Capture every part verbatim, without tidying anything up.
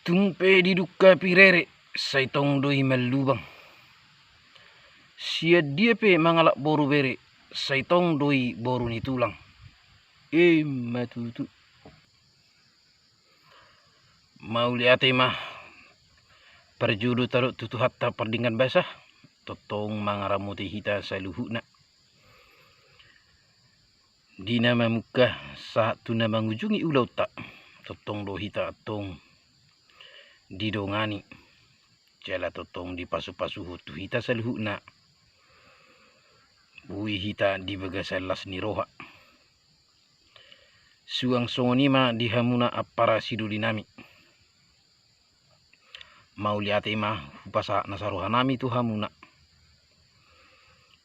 Tung pe didungkapi rere, sai tong do i mallubang. Sian dia pe mangalap boru bere, sai tong do i boru ni tulang. Emma tutu. Mauliate ma parjolo tadok tu Tuhanta pardenggan basa, tongtong mangaramoti hita saluhutna. Di na mamungka sahat tu na mangujungi ulaonta, tongtong do hita antong didongani, jala tongtong dipasupasuhon tu hita saluhutna. Boi hita di bagasan las ni roha. Suang songon i ma di hamuna ampara sidolinami. Mauliate ma hupasahat nasa rohanami tu hamuna.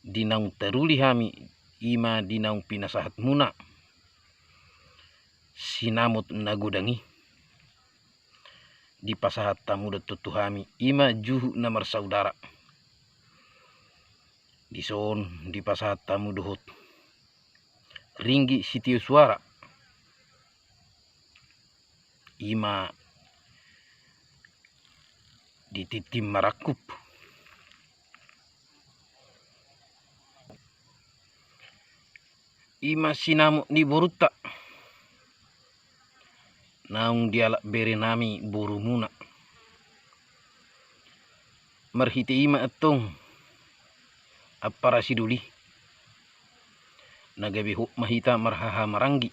Di naung taruli hami, i ma di naung pinasahatmuna sinamot na godang i. Dipasahat hamu do antong tu hami, i ma juhut na marsaudara. Dison dipasahat hamu dohot ringgit sitio suara, i ma di tintin marangkup. I ma sinamot ni borunta naung dialap berenami borumuna. Marhite i ma antong ampara sidoli, na gabe hot ma hita marhahamaranggi.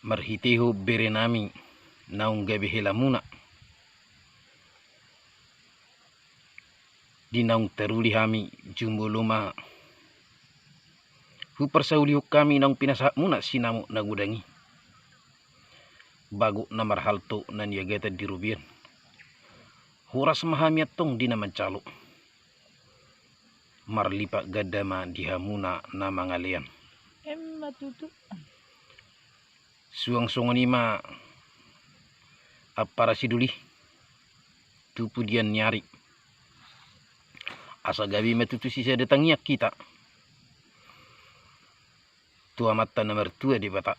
Marhitehon berenami naung gabe helamuna. Di naung taruli hami, jumolo ma huparsaulihon hami naung pinasahatmuna sinamot na godang i. Bagot na marhalto na niagatan di robean. Horas ma hami antong di na manjalo. Marlipat ganda ma di hamuna na mangalean. Emma tutu. Suang songon i ma ampara sidoli tu pudian ni ari. Asa gabe ma tutu sisada tangiang hita tu Amanta na martua Debata.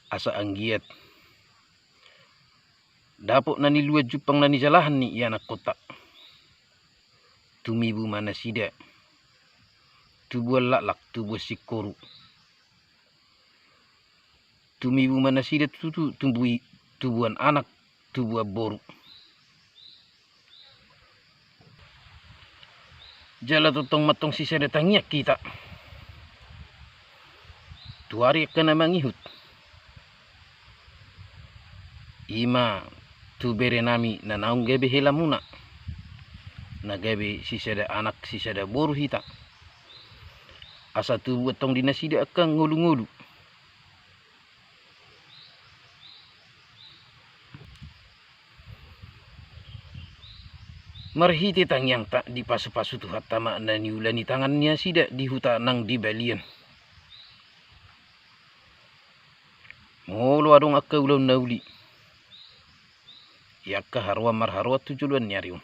Asa anggiat dapot na niluan jumpang na nijalahan ni ianakkonta. Tumibu ma nasida. Tubuan laklak, tubuan singkoru. Tumibu ma nasida tutu, tubu i, tubuan anak, tubuan boru. Jala tongtong ma antong sisada tangiang hita tu ari angka na mangihut. I ma tu berenami na naung gabe helamuna, na gabe sisada anak sisada boru hita. Asa tubu antong di nasida angka ngolungolu. Marhite tangiangta dipasupasu Tuhanta ma na niula ni tangan ni nasida di huta nang di balian. Molo adong angka ulaon na uli i angka haroan marharoan tu joloan ni ari on.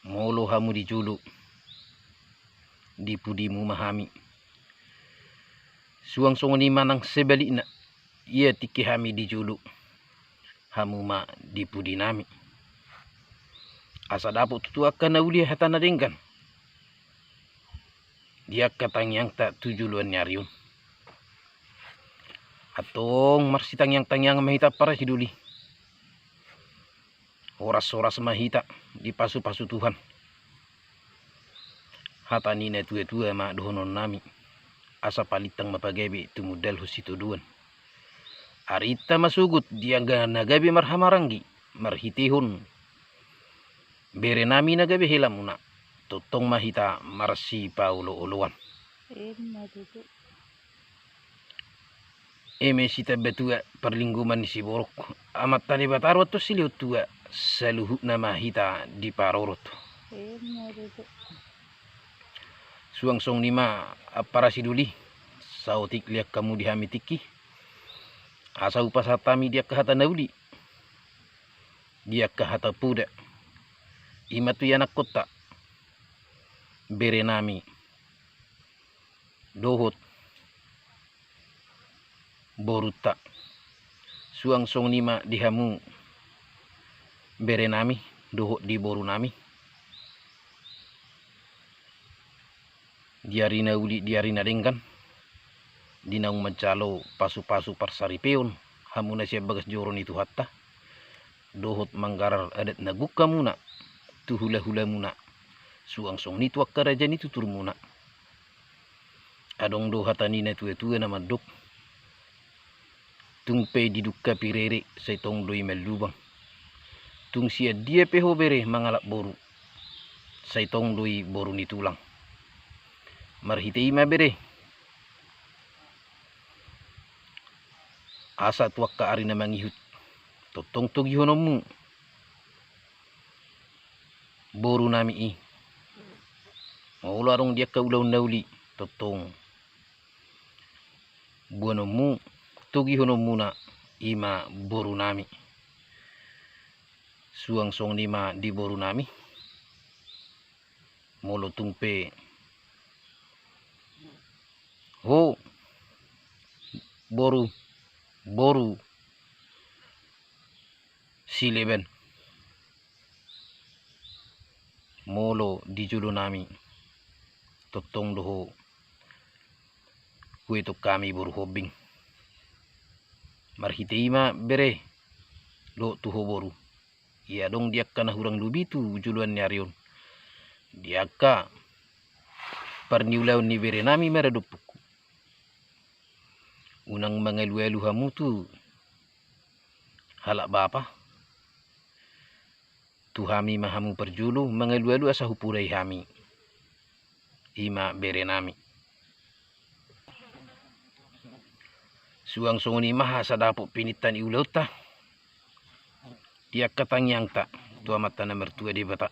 Molo hamu di jolo, di pudimu ma hami. Suang songon i ma nang sebalikna, ia tingki hami di jolo, hamu ma di pudinami. Asa dapot tutu angka na uli hata na denggan di angka tangiangta tu joloan ni ari on. Antong marsitangiangtangiang ma hita ampara sidoli. Horas-horas ma hita dipasupasu Tuhan. Hata ni natuatua ma dohononnami, asa palintang ma pagabe tumundalhon sitodoan. Arinta ma sogot di angka na gabe marhahamaranggi marhitehon berenami na gabe helamuna, tongtong ma hita marsipaolooloan. Emma tutu. Eme sitambatua parlinggoman ni siborok, Amanta Debata do antong silehon tua, saluhutna ma hita diparorot. Emma tutu. Suang songon i ma ampara sidoli, saotik lean hamu di hami tingki, asa hupasahat hami di angka hata na uli, di angka hata poda, i ma tu ianakkonta, berenami, dohot borunta. Suang songon i ma di hamu berenami dohot di borunami. Di ari na uli, di ari na denggan, di naung manjalo pasupasu parsaripeon hamu na sian bagas joro ni Tuhanta, dohot manggarar adat na gok hamuna tu hulahulamuna, suang songon i tu angka raja ni tuturmuna. Adong do hata ni natuatua na mandok: Tung pe didungkapi rere, sai tong do i manlubang. Tung sian dia pe ho bere mangalap boru, sai tong do i boru ni tulang. Marhite i ma bere, asa tu angka ari na mangihut tongtong togihononmu borunami i. Molo adong di angka ulaon na uli, tongtong boanonmu, togihononmuna i ma borunami. Suang songon i ma di borunami. Molo tung pe ho boru, boru Sileban, molo di jolonami, tongtong do ho huetong hami boru Hombing. Marhite i ma bere dohot tu ho boru, ia adong di angka na hurang lobi tu joloan ni ari on, di angka parniulaon ni berenami maradophonhu, unang mangalualu hamu tu halak bapa. Tu hami ma hamu parjolo mangalualu asa hupudai hami, i ma berenami. Suang songon i ma asa dapot pininta ni ulaonta di angka tangiangta tu Amanta na martua Debata.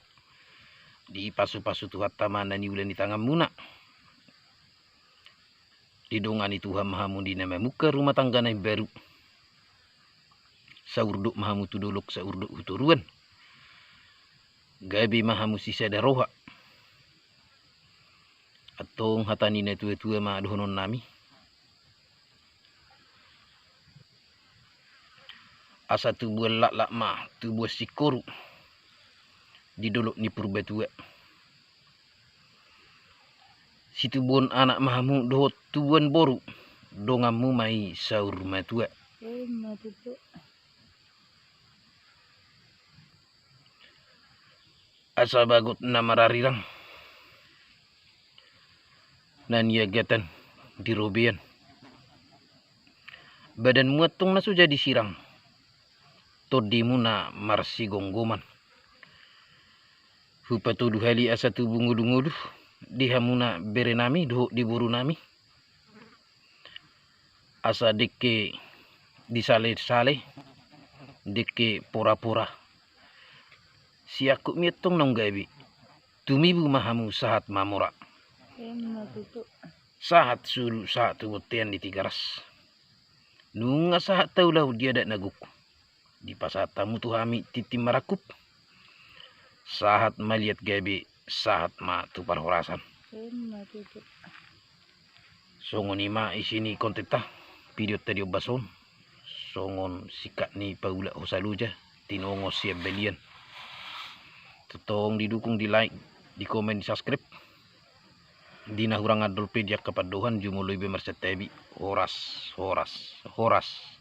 Dipasupasu Tuhanta ma na niula ni tanganmuna. Didongani Tuhan ma hamu di na mamungka rumah tangga na imbaru. Saurdot ma hamu tu dolok, saurdot tu toruan. Gabe ma hamu sisada roha. Antong hata ni natuatua ma dohononnami: Asa tubuan laklak ma tubuan singkoru di dolok ni Purbatua. Situbuon anak ma hamu dohot tubuan boru, donganmu ma i saur matua. Ima tutu. Asa bagot na mararirang na niagatan di robean, badanmu antong na so jadi sirang, tondimuna marsigomgoman. Hupatolu hali asa tubu ngolungolu di hamuna berenami dohot di borunami. Asa dengke disalesale, dengke porapora, siangkup mi antong naung gabe. Tumibu ma hamu sahat mamora. Ima tutu. Sahat solu, sahat tu bontean ni Tigaras. Nunga sahat taulahon di adat na gok, dipasahat hamu tu hami tintin marangkup. Sahat maliat gabe, sahat ma tu parhorasan. Ima tutu. Songon i ma isi ni kontenta, videonta di ombas on. Songon singkat ni paulak hosa loja, tinongo sian balian. Tongtong didukung, di like, di komen, di subscribe. Di na hurang andol pe di angka pandohan, jumolo iba marsantabi. Horas, horas, horas.